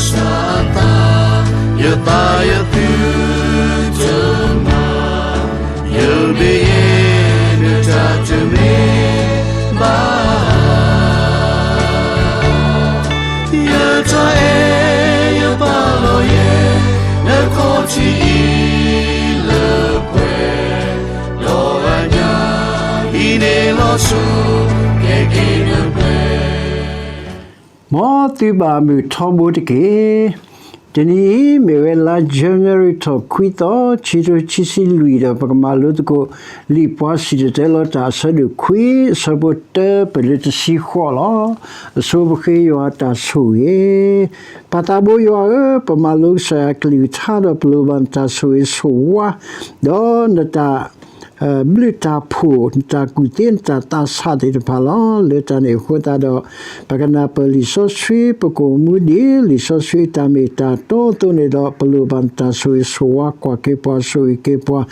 စၢ်အသး, ယသးယသုတမၤ, ယမ့ၢ်ယဲ နတၢ်တမ့ၢ်ဘၣ်. ယတၢ်အဲၣ်ယပာ်လီၤယဲ နခီၣ်ထံးအံၤလၢပှဲၤ, ဒီးအညၣ်အံၤန့ၣ်လီၤဆီ ကဲက့ၤနပှဲၤ. မ်သုဘၣ်မုာ်ထီဘိတက့ၢ်. တနံၤအံၤ မ့ၢ်ဝဲလါ January ထီၣ်ခွံသီ ခံကထိခံဆံလွံၢ်ဒီး ပကမၤလိသကိး လံာ်ပှၤစံၣ်တဲၤတဲလီၤတၢ်အဆၢဒိၣ်ခွံ အဆၢဖိတၢပလၢတဆံဃိးလီၤ. အဆိပဃ့ယွၤအတၢ်ဆိၣ်ဂ့ၤ. ပၢ်သးဘိယွၤဧၢ, ပမၤလိကစၢ်ယွၤအကလုၢ်ကထါဒီးပလိၣ်ဘၣ်နတၢ်ဆိၣ်ဂ့ၤဆိၣ်ဝါ, ဒီးနတၢ် ဘျုးတၢ်ဖှိၣ် နတၢ်ကူၣ်သ့ နတၢ်သးဆးသ့ၣ်တဖၣ်လီၤ. လၢတၢ်န့ၣ်အဃိသတးဒီး ပကနၢ်ပၢၢ်လံာ်စီဆှံ ပကအိၣ်မူဒ်လံာ်စီဆှံအတၢ်မ့ၢ်တၢ်တီအသိးန့ၣ်ဒီး ပလိၣ်ဘၣ်နတၢ်ဆိၣ်ဂ့ၤဆိၣ်ဝါ ကွၢ်က့ၤပှၤ ဆိၣ်ဂ့ၤက့ၤပှၤ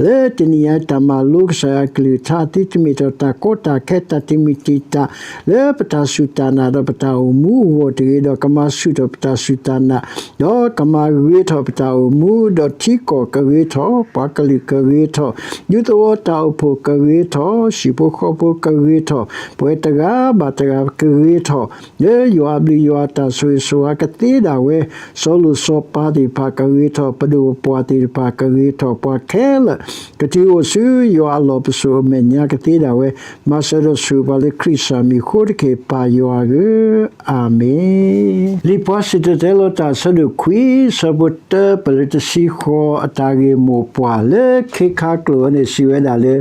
လၢတနံၤညါတၢ်မၤလိကစၢ်ယွၤအကလုၢ်ကထါ သုတမ့ၢ်ထဲတၢ်ကီတၢ်ခဲ တၢ်တမံၤတံာ်တာ် လၢပတၢ်စူၢ်တၢ်နာ်ဒီးပတၢ်အိၣ်မူအဂီၢ်တဂ့ၤဒီး ကမၤဆူၣ်ထီၣ်ပတၢ်စူၢ်တၢ်နာ် ဒီးကမၤဂ့ၤထီၣ်ပတၢ်အိၣ်မူ ဒီးထံကီၢ်ကဂ့ၤထီၣ် ပှၤကလုာ်ကဂ့ၤထီၣ် ဒူသဝီတၢ်အိၣ်ဖှိၣ်ကဂ့ၤထီၣ် ဟံၣ်ဖိဃီဖိကဂ့ၤထီၣ် ပဝဲတဂၤဘၣ်တဂၤကဂ့ၤထီၣ် လၢယွၤအဘျုးယွၤအတၢ်ဆိၣ်ဂ့ၤဆိၣ်ဝါကသ့ဒၣ်ဝဲ စီၤလိၣ်စီၤပၤသ့ၣ်တဖၣ်ကဂ့ၤထီၣ် ပဒိၣ်ပပှၢ်သ့ၣ်တဖၣ်ကဂ့ၤထီၣ် ပှၤခဲလၢာ် ကတုၤအိၣ်ဆူယွၤအလီၢ်ပစိာ်အမဲာ်ညါကသ့ဒၣ်ဝဲ မၤစၢၤဒီးဆိၣ်ဂ့ၤပှၤလၢခရံာ်စၢ်မံၤအဃိတက့ၢ် ပၢ်ယွၤဧၢ, အၤမ့ၣ်. လံာ်ပှၤစံၣ်တဲၤတဲလီၤတၢ်အဆၢဒိၣ်ခွံ ဆၢဖိတၢပလၢတဆံဃိး အတၢ်ဂ့ၢ်မိၢ်ပှၢ်လၢခ့ခါကျိာ်န့ၣ် စံးဝဲဒၣ်လၢ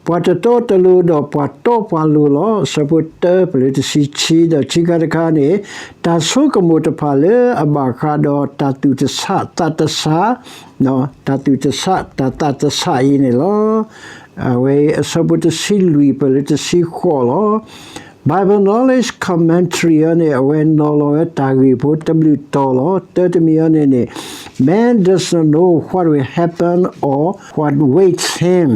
ပှၤတတီတလိၤဒီးပှၤတီပှၤလိၤလီၤ. ဆၢဖိတၢပလၢတဆံခံ ဒီးခံခါတခါန့ၣ် တၢ်ဆိကမိၣ်တဖၣ်လၢအဘၣ်ဃးဒီးတၢ်သူၣ်တဆးသးတဆး တၢ်သူၣ်တဆး တၢ်သးတဆးအံၤန့ၣ်လီၤ. အဝဲအဆၢဖိတဆံလွံၢ်ပလၢတဆံဃိးလီၤ. Bible Knowledge Commentary အံၤန့ၣ် အဝဲနီၤလီၤဝဲတၢ်ဂ့ၢ်ဖိတဘျုးတီၤလီၤ. တၢတမံၤအံၤန့ၣ်န့ၣ် Man does not know what will happen or what waits him.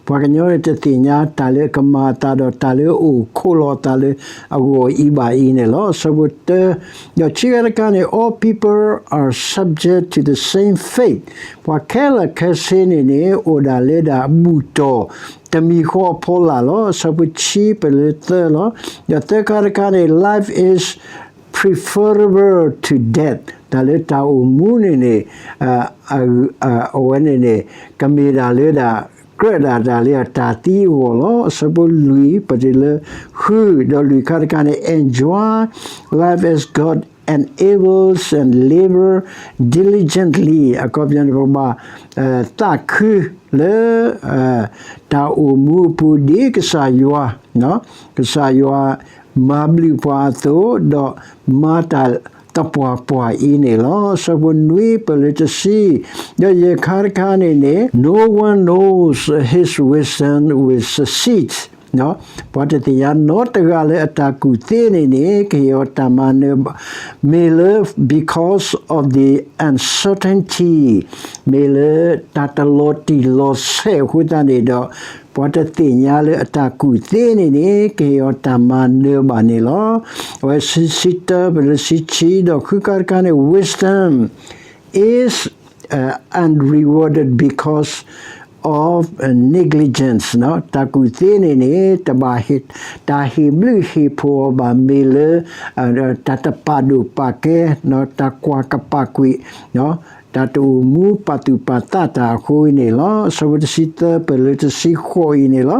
ပှၤကညီန့ၣ်တသ့ၣ်ညါတၢ်လၢအကမၤအသးဒီးတၢ်လၢအအိၣ်ခိးလီၤအသးလၢအဂီၢ်အံၤဘၣ်အံၤန့ၣ်လီၤ. အဆၢဖိတၢ ဒီးခံခါတခါန့ၣ် All people are subject to the same fate. ပှၤခဲလၢာ်ခဲဆ့န့ၣ်န့ၣ် အိၣ်ဒၣ်လၢဒၣ်အဘူၣ်တီၢ် တမံၤဃီအဖီလာ်လီၤ. အဆၢဖိဆံပလၢသၢလီၤ. ဒီးသၢခါတခါန့ၣ် Life is preferable to death. တၢ်လၢတၢ်အိၣ်မူန့ၣ်န့ၣ် အဝဲန့ၣ်န့ၣ် ကမ့ၢ်ဒၣ်လၢဒၣ် ကြၢးဒၣ်တၢ်လၢတၢ်သံအဂီၢ်လီၤ. အဆၢဖိလွံၢ် ပတုၤလၢဃု ဒီးလွံၢ်ခါတခါန့ၣ် Enjoy life as God enables and labor diligently. အခီပညီန့ၣ် ပကဘၣ်သးခုလၢ တၢ်အိၣ်မူအပူၤဒ်ကစၢ်ယွၤ ကစၢ်ယွၤမၤဘျုးပှၤအသိး ဒီးမၤတၢ်သပှၢ်ပှၢ်အံၤန့ၣ်လီၤ. အဆၢဖိနွံ ပလၢတဆံ ဒီးယဲၢ်ခါတခါန့ၣ်န့ၣ် No one knows his wisdom will succeed. ပှၤတသ့ၣ်ညါနီတဂၤလၢအတၢ်ကူၣ်သ့န့ၣ်န့ၣ် ကဟ့ၣ်အီၤတၢ်မၤနၢၤဘၣ် မ့ၢ်လၢ because of the uncertainty မ့ၢ်လၢတၢ်တလီၤတံၢ်လီၤဆဲးအဃိသတးန့ၣ်ဒီး ပှၤတသ့ၣ်ညါလၢအတၢ်ကူၣ်သ့န့ၣ်န့ၣ် ကဟ့ၣ်အီၤတၢ်မၤနၢၤဘၣ်န့ၣ်လီၤ. အဝဲဆံဆံတၢ ပလၢဆံဆံ ဒီးဃုခါတခါန့ၣ် wisdom is unrewarded because of negligence. တၢ်ကူၣ်သ့န့ၣ်န့ၣ် တဘၣ်ဟ့ၣ် တၢ်ဟ့ၣ်ဘျုးဟ့ၣ်ဖှိၣ်အီၤဘၣ် မ့ၢ်လၢ တၢ်တပာ်ဒိၣ်ပာ်ကဲ တၢ်ကွၢ်ကပာ်ကွံာ် တၢ်တအိၣ်မူပာ်သူၣ်ပာ်သးတၢ်အဃိအံၤန့ၣ်လီၤ. အဆၢဖိတဆံသၢ ပလၢတဆံဃိးအံၤန့ၣ်လီၤ.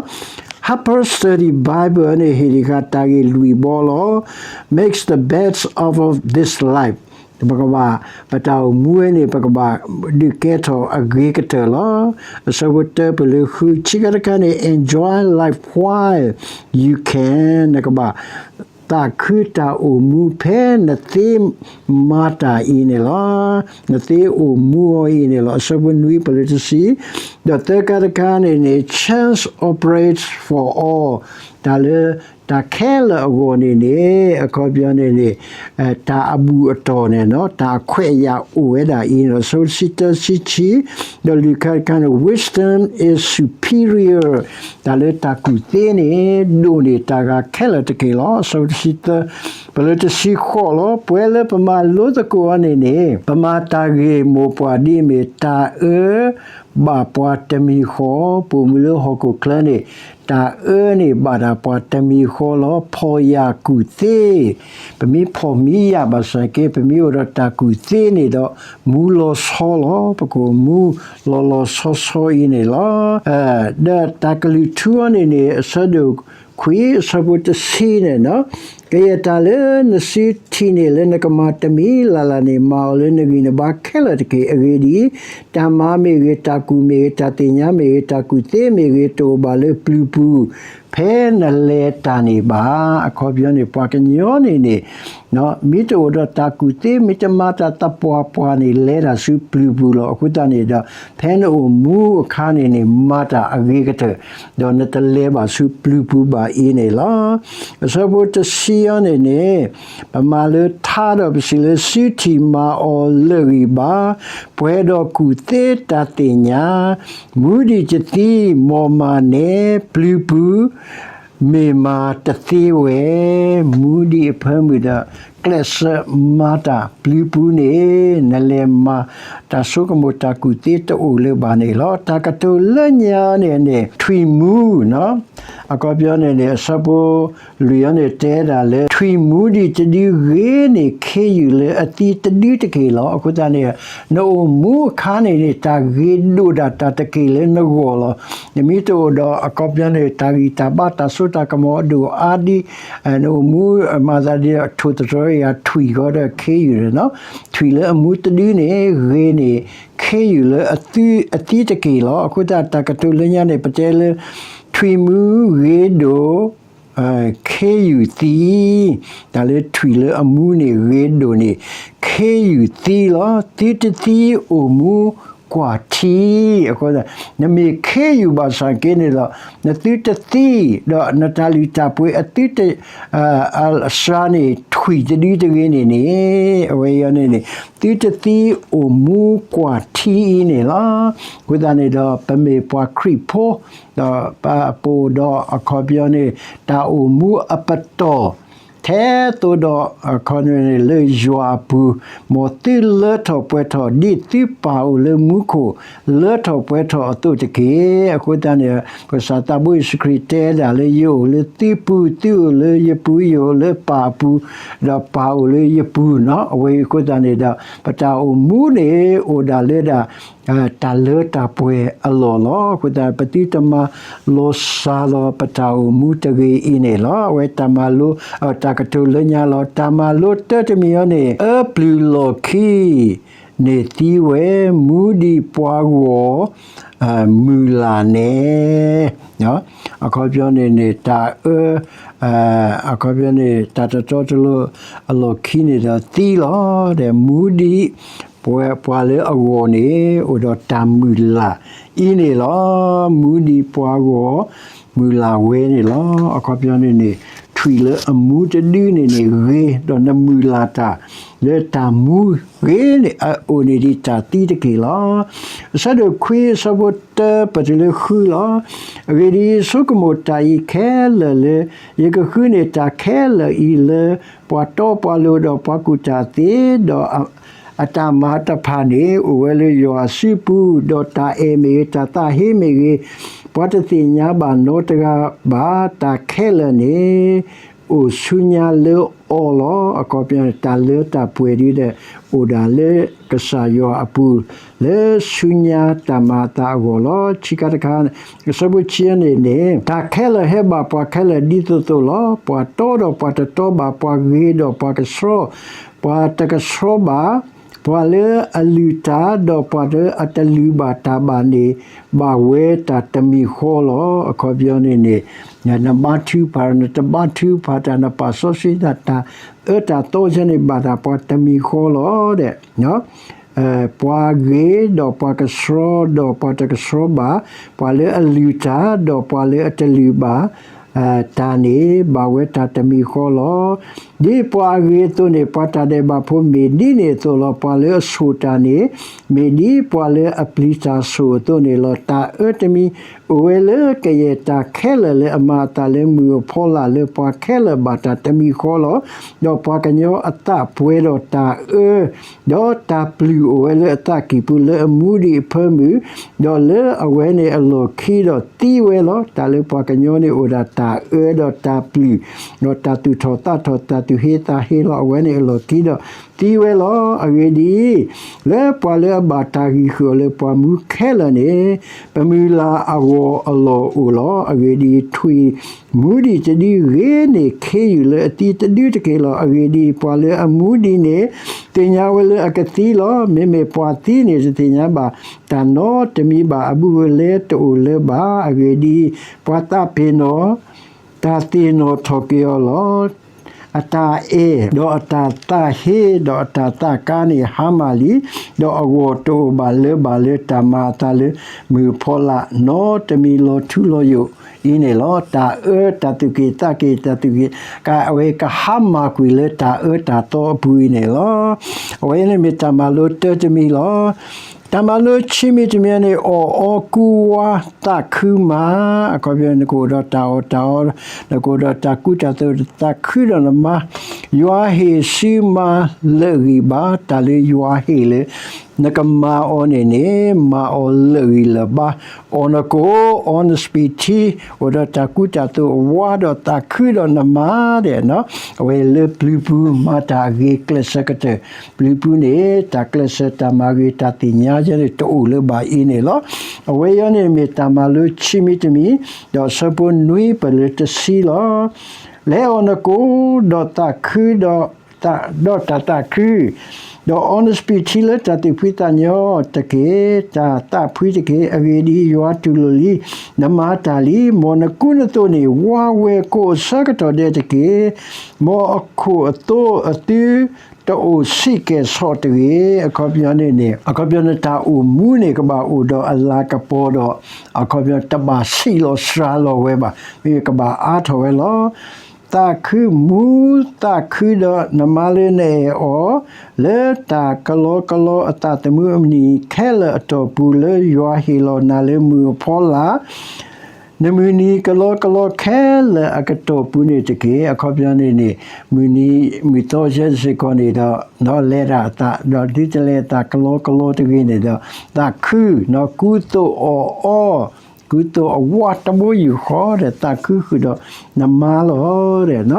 Harper Study Bible န့ၣ် ဟ့ၣ်တ့ၢ်ဃာ်တၢ်ဂ့ၢ်လွံၢ်ဘီလီၤ. Makes the best of this life. ပကဘၣ် ပတၢ်အိၣ်မူဝဲန့ၣ် ပကဘၣ်ဒုးကဲထီၣ်အဂ့ၤကတၢၢ်လီၤ. အဆၢဖိတၢ ပလၢဃု ခံခါတခါန့ၣ် Enjoy life while you can. နကဘၣ်သးခုတၢ်အိၣ်မူ ဖဲနသ့မၤတၢ်အံၤန့ၣ်လီၤ. နသ့အိၣ်မူအီၤအံၤန့ၣ်လီၤ. အဆၢဖိနွံ ပလၢတဆံ ဒီးသၢခါတခါန့ၣ်န့ၣ် Chance operates for all. တၢ်လၢ တၢ်ခဲလၢာ်အဂီၢ်န့ၣ်န့ၣ် အခီပညီန့ၣ်န့ၣ် တၢ်အဘူၣ်အတီၢ်န့ၣ် တၢ်အခွဲးအယာ်အိၣ်ဝဲဒၣ်အံၤန့ၣ်လီၤ. အဆၢဖိတဆံတၢ တဆံခံ ဒီးလွံၢ်ခါတခါန့ၣ် Wisdom is superior. တၢ်လၢတၢ်ကူၣ်သ့န့ၣ် ဒိၣ်န့ၢ်တၢ်ဂၤခဲလၢာ်တက့ၢ်လီၤ. အဆၢဖိတဆံသၢ ပလၢတဆံဃိးလီၤ. ပဝဲလၢပမၤလိသကိးအီၤန့ၣ်န့ၣ် ပမၤတၢ်ဂ့ၢ်မိၢ်ပှၢ်ဒ်အမ့ၢ် တၢ်အၢဘၣ်ပှၤတမံၤဃီ, ပိာ်မုၣ်လၢဟီၣ်ခိၣ်ချၢန့ၣ် တၢ်အၢန့ၣ်ဘၣ်တၢ်ပှၤတမံၤဃီလီၤ. ဖီၣ်ယာ်ကူၣ်သ့, ပမ့ၢ်ဖီၣ်မံယၢ်ဘၣ်ဆၣ်က့ ပမ့ၢ်အိၣ်ဒီးတၢ်ကူၣ်သ့န့ၣ်ဒီး မူလီၤဆီလီၤ. ပကအိၣ်မူလီၤလီၤဆီဆီအံၤန့ၣ်လီၤ. ဒီးတၢ်ကလုၢ်ထူအီၤန့ၣ်န့ၣ် အဆၢဒိၣ်ခွံအဆၢဖိတဆံန့ၣ်, ကယဲၢ်တၢ်လၢနစုထံၣ်န့ၢ်လၢနကမၤတမံၤလၢ်လၢ်န့ၣ် မၤအီၤလၢနဂံၢ်နဘါခဲလၢာ်တက့ၢ်. အဂ့ၢ်ဒ်အံၤ, တၢ်မၤမ့ၢ်ဂ့ၤ, တၢ်ကူၣ်မ့ၢ်ဂ့ၤ, တၢ်သ့ၣ်ညါမ့ၢ်ဂ့ၤ, တၢ်ကူၣ်သ့မ့ၢ်ဂ့ၤ, တအိၣ်ဘၣ်လၢပျုၤပူၤ ဖဲနလဲၤတၢ်န့ၣ်ဘၣ်. အခီပညီန့ၣ် ပှၤကညီန့ၣ်န့ၣ် မ့ၢ်တအိၣ်ဒီးတၢ်ကူၣ်သ့, မ့ၢ်တမၤတၢ်သပှၢ်ပှၢ်န့ၣ် လဲၤတၢ်ဆူပျုၤပူၤလီၤ. အဃိသတးန့ၣ်ဒီး ဖဲနအိၣ်မူအခါန့ၣ်န့ၣ် မၤတၢ်အဂ့ၤကတၢၢ်, ဒီးနတလဲၤဘၣ်ဆူပျုၤပူၤဘၣ်အံၤန့ၣ်လီၤ. အဆၢဖိတဆံအီၤန့ၣ်န့ၣ် ပမၤလၢထါဒီးပစံးလၢ စုထံၣ်မၤအီၤလၢာ်ဂံၢ်ဘါ, ပှဲၤဒီးကူၣ်သ့တၢ်သ့ၣ်ညါ, မူဒံးတသံ, မ်မၤနဲ, ပျုၤပူၤ မ့ၢ်မၤတသ့ဝဲ, မူဒံးအဖၢမုၢ်ဒီး ကျဲးစၢးမၤတၢ်ပျုၤပူၤန့ၣ် နလဲၤမၤတၢ်ဆိကမိၣ်တၢ်ကူၣ်သ့တအိၣ်လၢၤဘၣ်န့ၣ်လီၤ. တၢ်ကတိၤလၢညါန့ၣ်န့ၣ် ထွံၣ်မူ, အခီပညီန့ၣ်န့ၣ် အဆၢဖိလွံၢ်အီၤန့ၣ် တဲဒၣ်လၢ ထွံၣ်မူဒံးတဒုဂ့ၤန့ၢ်ခ့ယုၢ်လၢအသံတဒုတက့ၢ်လီၤ. အဃိသတးန့ၣ် နအိၣ်မူအခါန့ၣ်န့ၣ် တၢ်ဂ့ၤဒိၣ်ဒၣ်တၢ်တက့ၢ်လၢနဂီၢ်လီၤ. နမ့ၢ်တအိၣ်ဒီး အခီပညီန့ၣ် တၢ်ဂံၢ်တၢ်ဘါတၢ်စိတၢ်ကမီၤအဒိၣ်အါဒ် နအိၣ်မူမၤသးဒ် ထိၣ်သတြီၤယၤထွံၣ်ဃီဒီးခ့ယုၢ်န့ၣ်လီၤ. ထွံၣ်လၢအမူတဒုန့ၣ် ဂ့ၤန့ၢ်ခ့ယုၢ်လၢအသံတက့ၢ်လီၤ. အဃိသတးတၢ်ကတိၤလၢညါန့ၣ် ပတဲလၢ ထွံၣ်မူဂ့ၤဒိၣ် ခ့ယုၢ်သံ, တၢ်လၢထွံၣ်လၢအမူန့ၣ် ဂ့ၤဒိၣ်န့ၢ်ခ့ယုၢ်သံလီၤ. သုတသံအိၣ်မူကွၢ်ထံ, အဃိ နမ့ၢ်ခ့ယုၢ်ဘၣ်ဆၣ်က့န့ၣ်ဒီး နသုတသံ ဒီးနတၢ်လုၢ်တၢ်ပှ့ၤအသုတ အစှၤန့ၣ် ထွံၣ်တဒုတဂ့ၤန့ၣ်န့ၣ် အဝဲအံၤန့ၣ်န့ၣ် သုတသံအိၣ်မူကွၢ်ထံအံၤန့ၣ်လီၤ. အဃိသတးန့ၣ်ဒီး ပမ့ၢ်ပှၤခရံာ်ဖိ ဒီးပအိၣ်ဒီးအခီပညီန့ၣ် တၢ်အိၣ်မူအပတီၢ် ထဲသိးဒီးအခီပညီန့ၣ် လၢယွၤအပူၤ, မ်သုလၢထီၣ်ပှဲၤထီၣ် ဒ်သုပၢ်အိၣ်လၢမူခိၣ် လၢထီၣ်ပှဲၤထီၣ်အသိးတက့ၢ်. အဃိသတးန့ၣ် ပကစၢ်သးဘိယ့ၣ်ၡူးခရံာ်တဲဒၣ်လၢ ယအိၣ်လၢသုပူၤ, သုအိၣ်လၢယပူၤ, ယအိၣ်လၢပၢ်အပူၤ, ဒီးပၢ်အိၣ်လၢယပူၤန့ၣ်လီၤ. အဝဲအံၤအဃိသတးန့ၣ်ဒီး ပတၢ်အိၣ်မူန့ၣ် အိၣ်ဒၣ်လၢဒၣ် တၢ်လၢတၢ်ပှဲၤအလီၢ်လီၤ. အဃိသတး ပသုတမၤလီၤစှၤလီၤပတၢ်အိၣ်မူတဂ့ၤအံၤန့ၣ်လီၤ. အဝဲတၢ်မၤလိ တၢ်ကတိၤလၢညါလီၤ. တၢ်မၤလိတၢတမံၤအံၤန့ၣ် အၢပျုၢ်လီၢ်ခံန့ၣ်သံဝဲ, မူဒံးပှၤဂီၢ် မုၢ်လၢ်န့ၣ် အခီပညီန့ၣ်န့ၣ် တၢ်အၢ အခီပညီန့ၣ် တၢ်တတီတလိၤအလီၢ်ခံန့ၣ်ဒီးသံလီၤ. ဒီးမူဒံး ပှၤလၢအဂီၢ်န့ၣ် အိၣ်ဒီးတၢ်မုၢ်လၢ်အံၤန့ၣ်လီၤ. မူဒံးပှၤဂီၢ် မုၢ်လၢ်ဝဲန့ၣ်လီၤ. အခီပညီန့ၣ်န့ၣ် ထွံၣ်လၢအမူတဒုန့ၣ်န့ၣ်ဂ့ၤ, ဒီးနမုၢ်လၢ်တၢ် လၢတၢ်မူဂ့ၤန့ၣ် အအိၣ်န့ၣ်ဒံးတၢ်သံတက့ၢ်လီၤ. အဆၢဒိၣ်ခွံအဆၢဖိတၢပတုၤလၢဃုလီၤ. အဂ့ၢ်ဒ်အံၤ, ဆိကမိၣ်တၢ်အံၤခဲလၢာ်လၢ ယကဃုန့ၢ်တၢ်ခဲလၢာ်အံၤလၢ ပှၤတီပှၤလိၤဒီးပှၤကူၣ်တၢ်သ့, ဒီးအတၢ်မၤတဖၣ်န့ၣ် အိၣ်ဝဲလၢယွၤအစုပူၤ, ဒီးတၢ်အဲၣ်မ့ၢ်ဂ့ၤ, တၢ်သးဟ့မ့ၢ်ဂ့ၤ, ပှၤတသ့ၣ်ညါဘၣ်နီတဂၤဘၣ်. တၢ်ခဲလၢာ်န့ၣ် အိၣ်ဆူညါလၢအီၤလီၤ. အခီပညီန့ၣ် တၢ်လၢတၢ်ပှဲၤဒ်ဒီး အိၣ်ဒၣ်လၢကစၢ်ယွၤအပူၤ လၢဆူညါတၢ်မၤအသးအဂီၢ်လီၤ. ခံခါတခါ အဆၢဖိခံန့ၣ်န့ၣ် တၢ်ခဲလၢာ်ဟဲဘၣ်ပှၤခဲလၢာ်ဒ်သိးသိးလီၤ. ပှၤတီဒီးပှၤတတီဘၣ်, ပှၤဂ့ၤဒီးပှၤကဆှီ, ပှၤတကဆှီဘၣ်, ပှၤလၢအလုၢ်တၢ်ဒီးပှၤလၢအတလုၢ်ဘၣ်တၢ်ဘၣ်န့ၣ် ဘၣ်ဝဲတၢ်တမံၤဃီလီၤ. အခီပညီန့ၣ်န့ၣ် နဘါထုကဖၣ် နတဘါထုကဖၣ်တၢ် နပာ်စီဆှံတၢ် တၢ်အၢတၢ်သီဆၢန့ၣ် ဘၣ်တၢ်ပှၤတမံၤဃီလီၤ. ဒီး ပှၤဂ့ၤဒီးပှၤကဆှီ ဒီးပှၤတကဆှီဘၣ်, ပှၤလၢအလုၢ်တၢ်ဒီးပှၤလၢအတလုၢ်ဘၣ်, တၢ်န့ၣ်ဘၣ်ဝဲတၢ်တမံၤဃီလီၤ. ဒ်ပှၤအဂ့ၤအသိးန့ၣ် ပှၤတၢ်ဒဲးဘးဖိမ့ၢ်ဒ်န့ၣ်အသိးလီၤ. ပှၤလၢအဆိၣ်တၢ်န့ၣ် မ့ၢ်ဒ်ပှၤလၢအပျံၤတၢ်ဆိၣ်အသိးန့ၣ်လီၤ. တၢ်အၢတမံၤ အိၣ်ဝဲလၢကယဲၢ်တၢ်ခဲလၢာ်လၢအမၤအသးလၢမုၢ်အဖီလာ်လၢပှၤခဲလၢာ်ဘၣ်တၢ်တမံၤဃီလီၤ. ဒီးပှၤကညီအသးပှဲၤဒီးတၢ်အၢ ဒီးတၢ်ပျုၢ်အိၣ်ဝဲလၢအသးကံၢ်ပူၤလၢအမူဒံးအဖၢမုၢ်, ဒီးလၢအဝဲန့ၣ်အလီၢ်ခံဒီးသံဝဲလီၤ. တၢ်လၢပှၤကညီန့ၣ်အိၣ်ဒၣ်တၢ်အၢဒီးတၢ်ပျုၢ်, ဒီးတၢ်သူၣ်ထီၣ်သးထီၣ် တၢ်သူၣ်ဟ့သးဟ့လီၤ. အဝဲန့ၣ်အလီၢ်ခံဒီးသံဝဲလီၤ. အဂ့ၢ်ဒ်အံၤ, လၢပှၤလၢအဘၣ်တၢ်ဂံၢ်ဃုာ်အီၤလၢပှၤမူခဲလၢာ်န့ၣ် ပမုၢ်လၢ်အဂီၢ်အလီၢ်အိၣ်လီၤ. အဂ့ၢ်ဒ်အံၤ, ထွံၣ်မူဒံးတဒုဂ့ၤန့ၢ်ခ့ယုၢ်လၢအသံတဒုတက့ၢ်လီၤ. အဂ့ၢ်ဒ်အံၤ, ပှၤလၢအမူဒံးန့ၣ် သ့ၣ်ညါဝဲလၢအကသံလီၤ. မ့မ့ၢ်ပှၤသံန့ၣ် တသ့ၣ်ညါဘၣ်တၢ်နီတမံၤဘၣ်, အဘူးအလဲတအိၣ်လၢၤဘၣ်. အဂ့ၢ်ဒ်အံၤ, ပှၤသးပ့ၤနီၣ် တၢ်သ့ၣ်နီၣ်ထီၣ်က့ၤအီၤလီၤ. အတၢ်အဲၣ်, ဒီးအတၢ်သးဟ့, ဒီးအတၢ်သးကါန့ၣ်ဟါမၢ်လံ, ဒီးအဂီၢ်တအိၣ်ဘၣ်လၢၤဘၣ်လၢတၢ်မၤအသးလၢမုၢ်အဖီလာ်နီတမံၤလီၤထူလီၤယိာ်အံၤန့ၣ်လီၤ. တၢ်အၢတၢ်သူၣ်က့ၣ်သးက့ၣ်တၢ်သူၣ်က့ၣ်, ကးအဝဲကဟါမၢ်ကွံာ်လၢတၢ်အၢတၢ်သီအပူၤအံၤန့ၣ်လီၤ. အဝဲန့ၣ်မ့ၢ်တၢ်မၤလိတၢတမံၤလီၤ. တၢ်မၤလိဆံမံၤတမံၤန့ၣ် အီၣ်အီကူဝါသးခုမး, အခီပညီန့ၣ် နကအိၣ်ဒီးတၢ်အီၣ်တၢ်အီ, နကအိၣ်ဒီးတၢ်ကူတၢ်သိး သးခုဒီးနမါ, ယွၤဟ့ၣ်စုမၤလၢာ်ဂံၢ်ဘါ, တၢ်လၢယွၤဟ့ၣ်လၢ နကမၤအီၤန့ၣ်န့ၣ် မၤအီၤလၢာ်ဂံၢ်လၢာ်ဘါ, အီၣ်နကိၣ်, အီနစပံးထံ, အိၣ်ဒီးတၢ်ကူတၢ်သိးအဝါဒီးသးခုဒီးနမါဒီး အဝဲလၢပျုၤပူၤမၤတၢ်အဂ့ၤကျဲးစၢးကတၢၢ်, ပျုၤပူၤန့ၣ် တၢ်ကျဲးစၢးတၢ်မၤဂ့ၤတၢ်သ့ၣ်ညါယဲန့ၣ်တအိၣ်လၢၤဘၣ်အံၤန့ၣ်လီၤ. အဝဲအံၤန့ၣ်မ့ၢ်တၢ်မၤလိဆံမံၤတမံၤ, ဒီးအဆၢဖိနွံပၢၢ်လၢတဆံလီၤ. လဲၤအီၣ်နကိၣ်ဒီးသးခုဒီး ဒီးတၢ်သးခု, ဒီးအီနစပံးထံလၢတၢ်သူၣ်ဖှံသးညီတက့ၢ်. တၢ်သးဖှံတက့ၢ်. အဂ့ၢ်ဒ်အံၤ, ယွၤတူၢ်လိာ်လံ, နမၤတၢ်လံ. မ်နကူနသိးန့ၣ် ဝါဝဲကိးအဆၢကတီၢ်ဒဲးတက့ၢ်. မ်အခိၣ်အသိအသု တအိၣ်ဆံးကဲၤဆီၣ်တဂ့ၤ. အခီပညီန့ၣ်န့ၣ် အခီပညီန့ၣ် တၢ်အိၣ်မူန့ၣ် ကဘၣ်အိၣ်ဒီးအလၤကပီၤဒီး အခီပညီတဘၣ်ဆံးလီၤစှၤလီၤဝဲဘၣ်. မ့မ့ၢ်ကဘၣ်အါထီၣ်ဝဲလီၤ. သးခုမူ, သးခုဒီးနမါလၢနအဲၣ်အီၤ လၢတၢ်ကလီကလီအသးသမူအနံၤခဲလၢာ်အတီၢ်ပူၤလၢယွၤဟ့ၣ်လီၤနၤလၢမုၢ်အဖီလာ် နမုၢ်နံၤကလီကလီခဲလၢာ်အကတီၢ်ပူၤန့ၣ်တက့ၢ်. အခီပညီန့ၣ်န့ၣ် မုၢ်နံၤ မုၢ်သီယဲတစ့ၢ်ကီးန့ၣ်ဒီး လဲၤတၢ်အသး ဒီးဒ်တလဲၤအသးကလီကလီတဂ့ၤန့ၣ်ဒီး သးခု ကူသိးအီၣ်အီ ကူသိးအဝါတဘိယူၢ်ဃီဒီး သးခုဃုာ်ဒီးနမါလီၤ.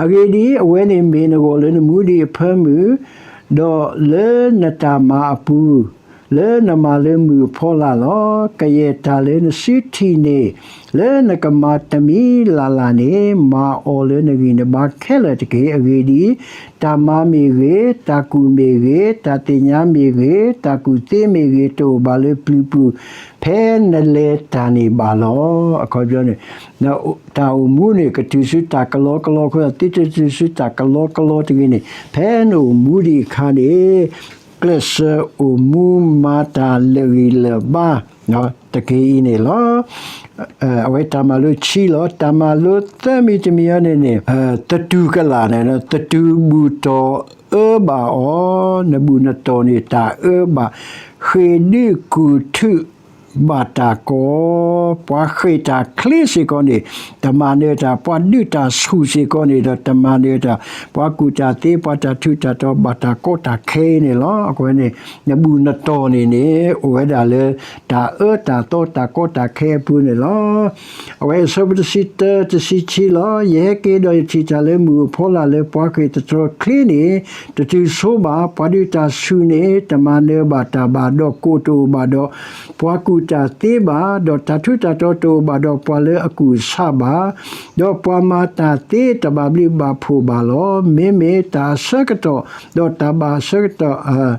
အဂ့ၢ်ဒ်အံၤ, အဝဲန့ၣ်မ့ၢ်နဂီၢ်လၢနမူဒံးအဖၢမုၢ်, ဒီးလၢနတၢ်မၤအပူၤ လၢနမၤလၢမုၢ်အဖီလာ်လီၤ. ကယဲၢ်တၢ်လၢနစုထံၣ်န့ၣ် လၢနကမၤတမံၤလၢ်လၢ်န့ၣ် မၤအီၤလၢနဂံၢ်နဘါခဲလၢာ်တက့ၢ်. အဂ့ၢ်ဒ်အံၤ, တၢ်မၤမ့ၢ်ဂ့ၤ, တၢ်ကူၣ်မ့ၢ်ဂ့ၤ, တၢ်သ့ၣ်ညါမ့ၢ်ဂ့ၤ, တၢ်ကူၣ်သ့မ့ၢ်ဂ့ၤ, တအိၣ်ဘၣ်လၢပျုၤပူၤ ဖဲနလဲၤတၢ်န့ၣ်ဘၣ်လီၤ. အခီပညီန့ၣ် တၢ်အိၣ်မူန့ၣ် ကတုၤဆူတၢ်ကလီကလီအဃိ သုတတုၤဆူတၢ်ကလီကလီတဂ့ၤန့ၣ် ဖဲနအိၣ်မူဒံးအခါန့ၣ် ကျဲးစၢးအိၣ်မူမၤတၢ်လၢာ်ဂံၢ်လၢာ်ဘါ တက့ၢ်အံၤန့ၣ်လီၤ. အဝဲတၢ်မၤလိခံလီၤ. တၢ်မၤလိသၢမံၤတမံၤအံၤန့ၣ်န့ၣ် သတူၢ်ကလာ်န့ၣ် သတူၢ်ဘူၣ်တီၢ်အၢဘၣ်အီၤ, နဘူၣ်နတီၢ်န့ၣ် တၢ်အၢဘၣ်, ဃ့ၢ်ဒုးကူၣ်ထုးဘၣ်တၢ်ကီ, ပှၤဃ့ၢ်တၢ်ချ့စ့ၢ်ကီးန့ၣ် တမၤနၢၤတၢ်, ပှၤဒုးတၢ်ဆူၣ်စ့ၢ်ကီးန့ၣ်ဒီး တမၤနၢၤတၢ်, ပှၤကူၣ်တၢ်သ့ ပှၤတၢ်ထူးတၢ်တီၤဘၣ်တၢ်ကီတၢ်ခဲအံၤန့ၣ်လီၤ. အဃိန့ၣ် နဘူၣ်နတီၢ်န့ၣ်န့ၣ် အိၣ်ဝဲဒၣ်လၢ တၢ်အၢတၢ်သီတၢ်ကီတၢ်ခဲအပူၤန့ၣ်လီၤ. အဝဲအဆၢဖိတဆံတၢ တဆံခံလီၤ. ယဟဲက့ၤဒီးယထံၣ်တၢ်လၢမုၢ်အဖီလာ်လၢပှၤဃ့ၢ်သတြီၤချ့န့ၣ် တတုၤဆိဘၣ်. ပှၤဒုးတၢ်ဆူၣ်န့ၣ် တမၤနၢၤဘၣ်တၢ်ဘၣ်, ဒီးကိၣ်တအိၣ်ဘၣ်ဒီးပှၤကူၣ်တၢ်သ့ဘၣ်, ဒီးတၢ်ထူးတၢ်တီၤတအိၣ်ဘၣ်ဒီးပှၤလၢအကူၣ်ဆးဘၣ်, ဒီးပှၤမၤတၢ်သ့တဘၣ်ဘျုးဘၣ်ဖှိၣ်ဘၣ်လီၤ. မ့မ့ၢ်တၢ်အဆၢကတီၢ် ဒီးတၢ်ဘၣ်အဆၢကတီၢ်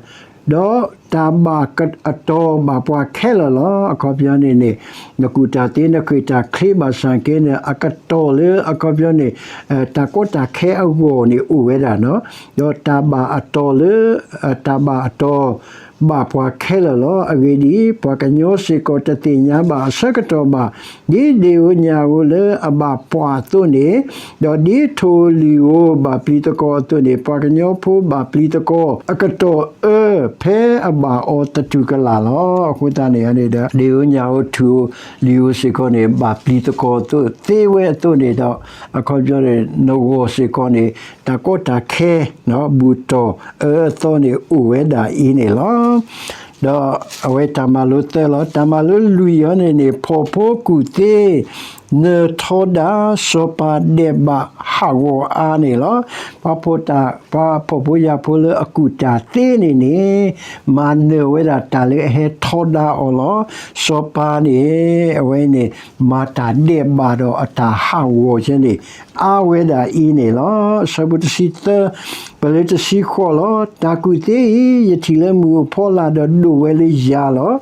ဒီး တၢ်ဘၣ်အတီၢ်ဘၣ်ပှၤခဲလၢာ်လီၤ. အခီပညီန့ၣ်န့ၣ် နကူၣ်တၢ်သ့ နဃ့ၢ်တၢ်ချ့ဘၣ်ဆၣ်က့န့ၣ် အကတီၢ်လၢအခီပညီန့ၣ် တၢ်ကီတၢ်ခဲအဂီၢ်န့ၣ်အိၣ်ဝဲဒၣ်နီၤ. ဒီးတၢ်ဘၣ်အတီၢ်လၢ တၢ်ဘၣ်အတီၢ် ဘၣ်ပှၤခဲလၢာ်လီၤ. အဂ့ၢ်ဒ်အံၤ, ပှၤကညီစ့ၢ်ကီးတသ့ၣ်ညါဘၣ်အဆၢကတီၢ်ဘၣ်, ဒ်ဒ့ဧိၤညၣ်ဧိၤလၢအဘၣ်ပှၢ်အသိးန့ၣ်, ဒီးဒ်ထိၣ်ဧိၤလံၣ်ဧိၤဘၣ်ပျံၤသကိးအသိးန့ၣ်, ပှၤကညီဖိဘၣ်ပျံၤသကိး အကတီၢ်အၢဖဲအဘၣ်အီၤသတူၢ်ကလာ်လီၤ. အဃိသတးန့ၣ်န့ၣ်ဒီး ဒ့ဧိၤညၣ်ဧိၤထိၣ်ဧိၤလံၣ်ဧိၤစ့ၢ်ကီးန့ၣ် ဘၣ်ပျံၤသကိးအသိးသ့ဝဲအသိးန့ၣ်ဒီး အခီပညီန့ၣ် နဂီၢ်စ့ၢ်ကီးန့ၣ် တၢ်ကီတၢ်ခဲ ဘူးတီၢ်အၢအသီန့ၣ်အိၣ်ဝဲဒၣ်အံၤန့ၣ်လီၤ. ဒီးအဝဲတၢ်မၤလိသၢလီၤ. တၢ်မၤလိလွံၢ်အံၤန့ၣ်န့ၣ် ဖှီၣ်ဖိကူၣ်သ့ နၢၤထီဒါ စီၤပၤဒဲးဘးဟးဂီၤအါန့ၣ်လီၤ. ပှၤဖှီၣ်ဖိယာ်ဖိလၢအကူၣ်တၢ်သ့န့ၣ်န့ၣ် မၤနၢၤဝဲဒၣ်တၢ်လၢအဟဲထီဒါအီၤလီၤ. စီၤပၤန့ၣ် အဝဲန့ၣ် မၤတၢ်ဒဲးဘးဒီးအတၢ်ဟးဂီၤကဲန့ၣ် အါဝဲဒၣ်အံၤန့ၣ်လီၤ. အဆၢဖိတဆံသၢ ပလၢတဆံဃိးလီၤ. တၢ်ကူၣ်သ့အံၤ ယထံၣ်လၢမုၢ်အိၣ်ဖီလာ်ဒီးဒိၣ်ဝဲလၢယၤလီၤ.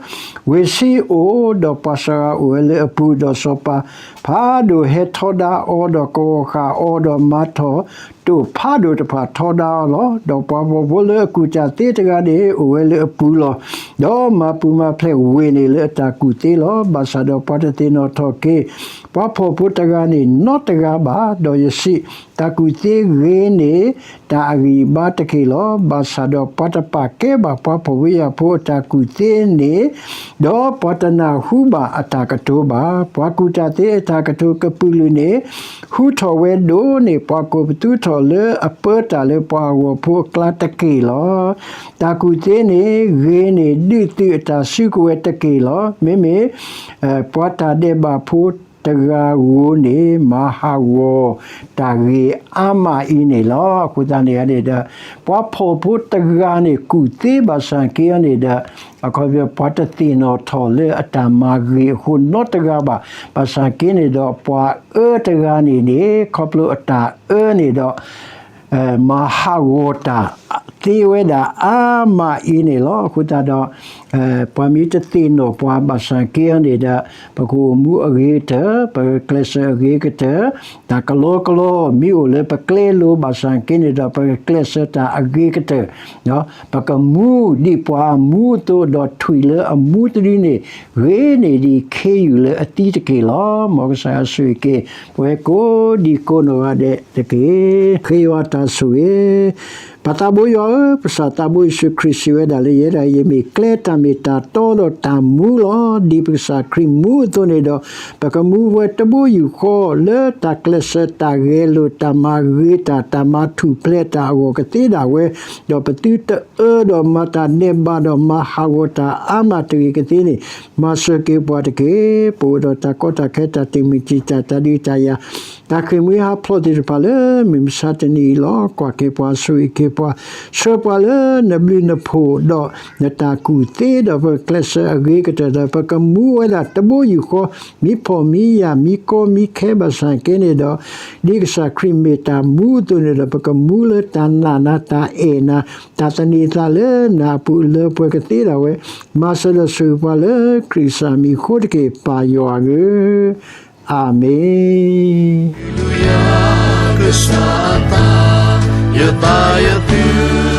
ဝ့ၢ်ဆံးအိၣ် ဒီးပှၤစှၤဂၤအိၣ်ဝဲလၢအပူၤ, ဒီးစီၤပၤဖးဒိၣ်ဟဲထီဒါအီၤ, ဒီးကဝီၤဃာ်အီၤ, ဒီးမၤထီၣ်တိာ်ဖးဒိၣ်တဖၣ်ထီဒါအီၤလီၤ. ဒီးပှၤဖှီၣ်ဖိလၢအကူၣ်တၢ်သ့တဂၤန့ၣ် အိၣ်ဝဲလၢအပူၤလီၤ. ဒီးမၤပူၤမၤဖျဲးဝ့ၢ်န့ၣ်လၢအတၢ်ကူၣ်သ့လီၤ. ဘၣ်ဆၣ်ဒီးပှၤတသ့ၣ်နီၣ်ထီၣ်က့ၤ ပှၤဖှီၣ်ဖိတဂၤန့ၣ်နီတဂၤဘၣ်. ဒီးယစံး, တၢ်ကူၣ်သ့ဂ့ၤန့ၣ် တၢ်အဂံၢ်အဘါတက့ၢ်လီၤ. ဘၣ်ဆၣ်ဒီးပှၤတပာ်ကဲဘၣ်ပှၤဖှီၣ်ဖိယာ်ဖိအတၢ်ကူၣ်သ့န့ၣ်, ဒီးပှၤတနၢ်ဟူဘၣ်အတၢ်ကတိၤဘၣ်. ပှၤကူၣ်တၢ်သ့အတၢ်ကတိၤကပုာ်လုာ်န့ၣ် ဟူထီၣ်ဝဲဒိၣ်န့ၢ်ပှၤကိးပသူထီၣ်လၢအပၢတၢ်လၢပှၤအဂီၢ်ဖိအကျါတက့ၢ်လီၤ. တၢ်ကူၣ်သ့န့ၣ် ဂ့ၤန့ၢ်ဒုးသုးအတၢ်စုကဝဲၤတက့ၢ်လီၤ. မ့မ့ၢ် ပှၤတၢ်ဒဲးဘးဖိတဂၤဧိၤန့ၣ် မၤဟးဂီၤတၢ်ဂ့ၤအါမးအံၤန့ၣ်လီၤ. အဃိသတးန့ၣ်န့ၣ်ဒီး ပှၤဖှီၣ်ဖိတဂၤန့ၣ် ကူၣ်သ့ဘၣ်ဆၣ်က့အံၤန့ၣ်ဒီး အခီပညီ ပှၤတသ့ၣ်နီၣ်ထီၣ်လၢအတၢ်မၤဂ့ၤအဃိနီတဂၤဘၣ်. ဘၣ်ဆၣ်က့န့ၣ်ဒီး ပှၤအၢတဂၤန့ၣ်န့ၣ် ခီဖျိအတၢ်အၢန့ၣ်ဒီး မၤဟးဂီၤတၢ်သ့ဝဲဒၣ်အါမးအံၤန့ၣ်လီၤ. အဃိသတးဒီး ပှၤမ့ၢ်တသ့ၣ်နီၣ်ပှၤဘၣ်ဆၣ်က့အံၤန့ၣ်ဒီး ပကအိၣ်မူအဂ့ၤကတၢၢ်, ပကကျဲးစၢးအဂ့ၤကတၢၢ်, တၢ်ကလီကလီမ့ၢ်အိၣ်လၢပကျဲလိၤဘၣ်ဆၣ်က့န့ၣ်ဒီး ပကကျဲးစၢးတၢ်အဂ့ၤကတၢၢ်, ပကမူဒ်ပှၤအမူအသိးဒီးထွံၣ်လၢအမူတဒုန့ၣ် ဂ့ၤန့ၢ်ဒံးခ့ယုၢ်လၢအသံတက့ၢ်လီၤ. မ်ကစၢ်ယွၤဆိၣ်ဂ့ၤက့ၤ ပဝဲကိးဒံကိးနီၢ်ဂၤဒဲးတက့ၢ်. ဃ့ယွၤတၢ်ဆိၣ်ဂ့ၤ ပၢ်သးဘိယွၤဧၢ, ပကစၢ်သးဘိယ့ၣ်ၡူးခရံာ်စံးဝဲဒၣ်လၢ ယဲဒၣ်ယမ့ၢ်ကျဲတၢ်မ့ၢ်တၢ်တီဒီးတၢ်မူလီၤ. ဒ်ပကစၢ်ခရံာ်မူအသိးန့ၣ်ဒီး ပကမူဝဲတဘိယူၢ်ဃီလၢတၢ်ကျဲးစၢးတၢ်ဂဲၤလိာ် တၢ်မၤဂ့ၤတၢ် တၢ်မၤထူၣ်ဖျဲးတၢ်အဂီၢ်ကသ့ဒၣ်ဝဲ, ဒီးပသုတအၢဒီးမၤတၢ်ဒဲးဘးဒီးမၤဟးဂီၤတၢ်အါမးတဂ့ၤကသ့န့ၣ် မၤစၢၤက့ၤပှၤတက့ၢ်. ပအိၣ်ဒီးတၢ်ကီတၢ်ခဲ တၢ်တမုာ်တံာ်တာ် တၢ်ဒုးတၢ်ယၤ တၢ်ဃ့ၢ်မှံဟးဖျိးသ့ၣ်တဖၣ်လၢမုၢ်မဆါတနံၤအံၤလီၤ. ကွၢ်က့ၤပှၤ ဆိၣ်ဂ့ၤက့ၤပှၤ ဆှၢပှၤလၢနဘျုးနဖှိၣ်ဒီး နတၢ်ကူၣ်သ့ဒီး ပကကျဲးစၢးအဂ့ၤကတၢၢ်ဒီး ပကမူဝဲဒၣ်တဘိယူၢ်ဃီ မံဖှီၣ်မံယာ် မံကီမံခဲဘၣ်ဆၣ်က့န့ၣ်ဒီး ဒ်ကစၢ်ခရံာ်မ့ၢ်တၢ်မူအသိးန့ၣ်ဒီး ပကမူလၢတၢ်နာ်နၤ တၢ်အဲၣ်နၤ တၢ်သန့ၤသးလၢနၤအပူၤလၢပှဲၤကသ့ဒၣ်ဝဲ, မၤစၢၤဒီးဆိၣ်ဂ့ၤပှၤလၢခရံာ်ကစၢ်မံၤအဃိတက့ၢ် ပၢ်ယွၤဧၢ. အၤမ့ၣ်. Hallelujah, ကစၢ်အသး, ယသးယသု